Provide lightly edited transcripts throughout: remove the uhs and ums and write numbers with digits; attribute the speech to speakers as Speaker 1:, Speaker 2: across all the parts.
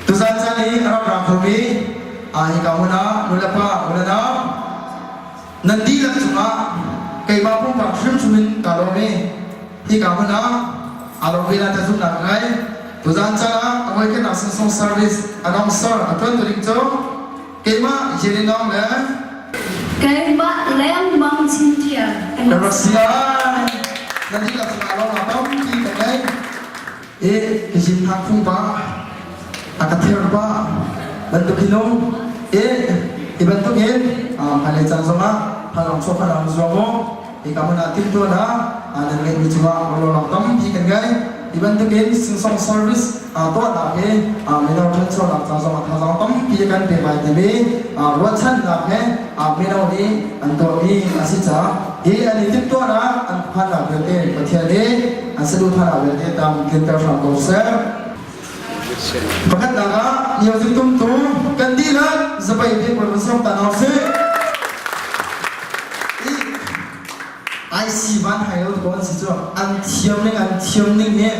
Speaker 1: Tuzan caan i a rak ra khomi hika hmun ah nulepa unau nan dihlak cungah keimah pumpak hrimhrim in kaa lawm i hika hmun ah aa lawm ve lai ta zumhnak ka ngei. Tuzan caan ah a voikhatnak singsong service announcer a ṭuantu ding cu keimah Jerry Nong le
Speaker 2: Keimah lengmang chin
Speaker 1: Ka rak si lai. Nan dihlak cungah lawmnak tampi ka ngei. I ka zin hna phung pa, a ka ther pa, bantuk hi nung. I hi bantuk in hmailei caan zongah phalong chuak phalong zuam u. Hika hmun ah timhtuahnak nan ngeihmi cungah rawlawlak tampi kan ngei. Hi bantukin singsong service tuahnak hi mino ṭhanchonak ca zongah thazaang tampi kan pe lai timi ruahchannak he mino nih an tuahmi a si caah hi an i timhtuahnak an phannak vialte Pathian nih an saduhthahnak vialte tam tlinter hram ko seh. Pakhatnak ah music tumtu kan dihlak zapai te kul som ta hna usih. IC van hai lo ko an si cu an thiam ning an thiam ning nih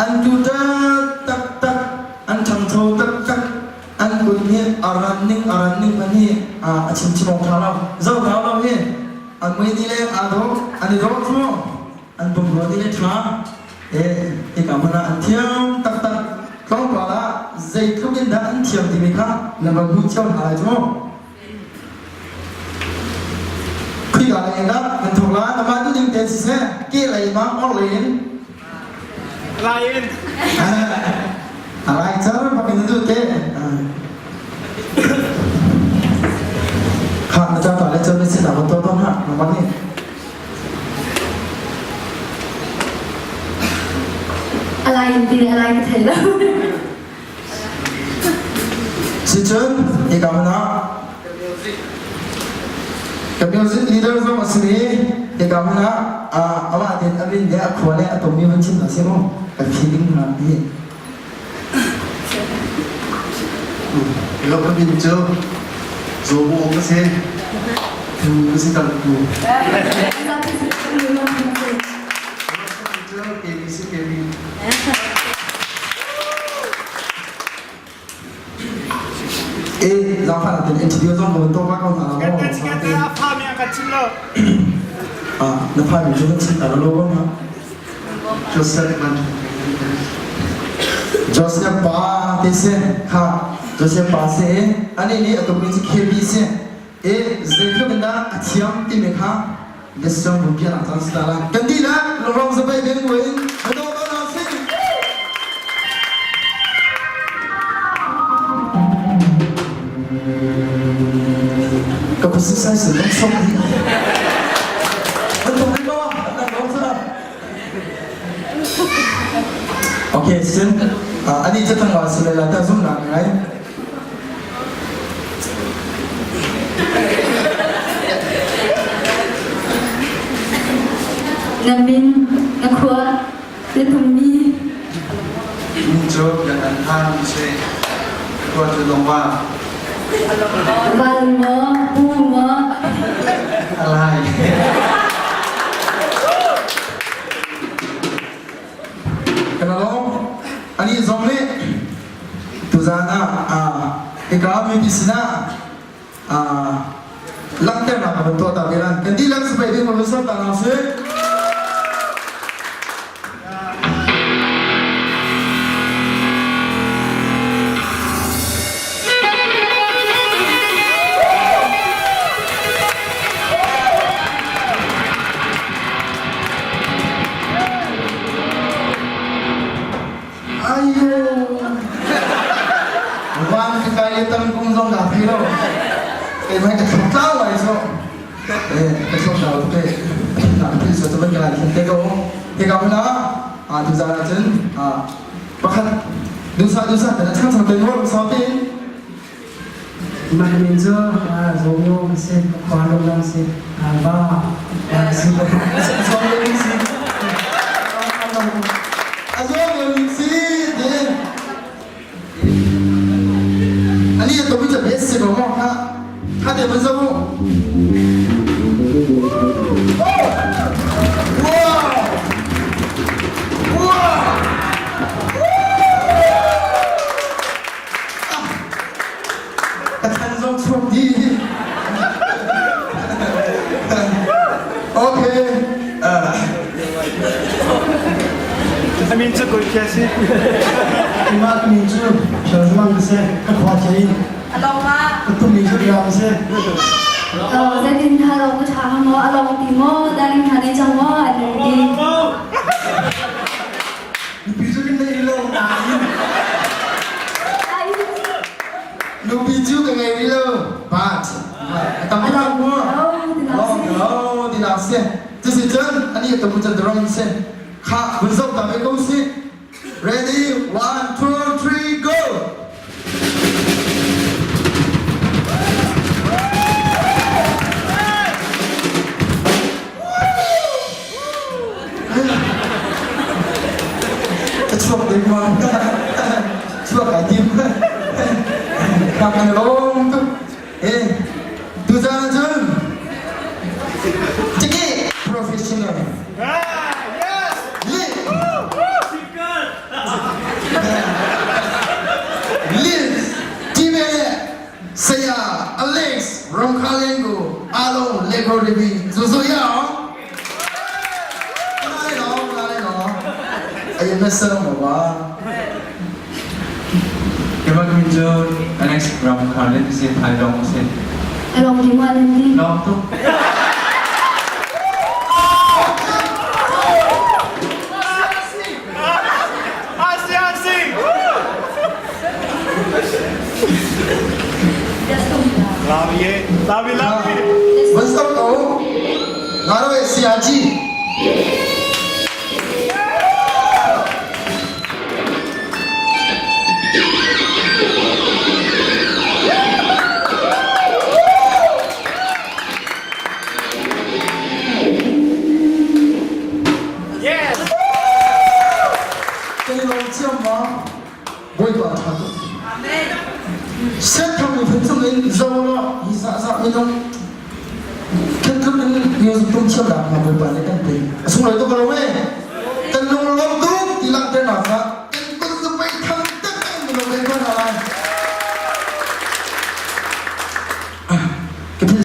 Speaker 1: an tu tak tak an ṭhangcho taktak an kut nih a ran ning a ran ning man hi a chim chim awk ṭha lo zoh hna lo hi an mui ni le aa dawh an i dawh cu an pumrua ni le ṭha e hika hmun ah an thiam taktak tlawmpal ah zeitluk in dah an thiam timi kha na va hmu cio hna lai cu Khika lei in dah kan thawk lai amah duhning tein siseh ke lei ma or lei in
Speaker 3: Lai in
Speaker 1: a lai car bak in duh te kha na cha ta le chan si na to to ha na ma ni
Speaker 2: Alai in ti le alai ka thei lo.
Speaker 1: Sicun hika hmun ah ka music leader zong a si i hika hmun ah amah tein a min le a khua le a tummi van chim hna seh mu ka feeling hna hi.
Speaker 4: Ka min cu Zobo ka si. Thu ka si tang tu. KBC KB.
Speaker 1: E zaangfahnak tein interview zong ka van tuah pah ko hna la maw?
Speaker 3: Kan kan kan a pha mi a kan chim lo.
Speaker 1: Ah, na pha mi cu kan chim ta lo ko ma.
Speaker 4: Joseph man.
Speaker 1: Joseph pa te se kha Joseph pa se ani nih a tuk mi cu KB se e zeitluk in dah a thiam timi kha biasang bia lang cang si ta la kan dihlak lunglawm zabai deng buin hado ko hna sih. Ka khusi sai sin dong sok hi. An tung rin maw? An dong sa. Okay, sin ani ca thang wa sile la ta zum na ngai.
Speaker 2: Na min, na khua, na pummi.
Speaker 4: Min cu Biakam Than si. Khua cu Longwa.
Speaker 2: Val maw, pu maw?
Speaker 4: Alai.
Speaker 1: Kan alawm. Ani zong nih Tuzaan ah hika mipi sinah langhternak ka van tuah ta ve lan. Kan dihlak sipai ding van sor ta hna usih. Ayo. Van ka kai le tam kum zong dah thei lo. Keimah ka thlok tlau lai so. Eh, ka thlok tlau tuk eh. Na ka so cu ban ka lai thlen te ko. Te ka huna a tu zan ah cun a pakhat dusa dusa tan chang chang te nuam sau te
Speaker 5: Mah min cu Romeo ka si, khua lunglam si, va si.
Speaker 1: Zawng si. A zawng si ti. Ani to mi cha bes si ko mo kha. Kha te man zo. Wow! Wow! Ka than zong chuak dih. Okay.
Speaker 3: A min cu Koi Phia si.
Speaker 5: Keimah ka min cu Phia Zumang ka si. Ka khua cia in. Ka tum mi cu Riang si.
Speaker 2: Zeitin tha lo ka tha maw a long ti maw darling tha nei cang maw an ti.
Speaker 1: Nupi cu kan nei lo nain. Nupi cu ka ngei rih lo. But a tam tak mu. Long lo ti nak si. Cusi cun ani a tamu cun drum si. Kha vun zoh ta ve ko si. Ready? One, two, three, go! Ka chuak ding ma. Chuak ai tim. Ka kan lawm tuk. Eh, tuzaan cun Tiki professional.
Speaker 3: Yes!
Speaker 1: Li. Liz Time Saya Alex Romkhalengo Along Lego Ribi Zuzu ya. Lai no, lai no. Ay mesa mo ba?
Speaker 4: Keimah min cu Alex ram khar le si Thai lawng si.
Speaker 2: Along ti maw an ti.
Speaker 4: Lawng tuk.
Speaker 3: Asi asi! Lawi ye, lawi lawi.
Speaker 1: Vẫn sống tố. Nói về CRG.
Speaker 3: Yes!
Speaker 1: Kan i lawm cio maw? Bawipa ṭha tuk. Siangthang miphun cung in zo law hi zahzah minung khentluk in music tum thiamnak hna Bawipa nih kan pe. A sunglawi tuk ko lo mei?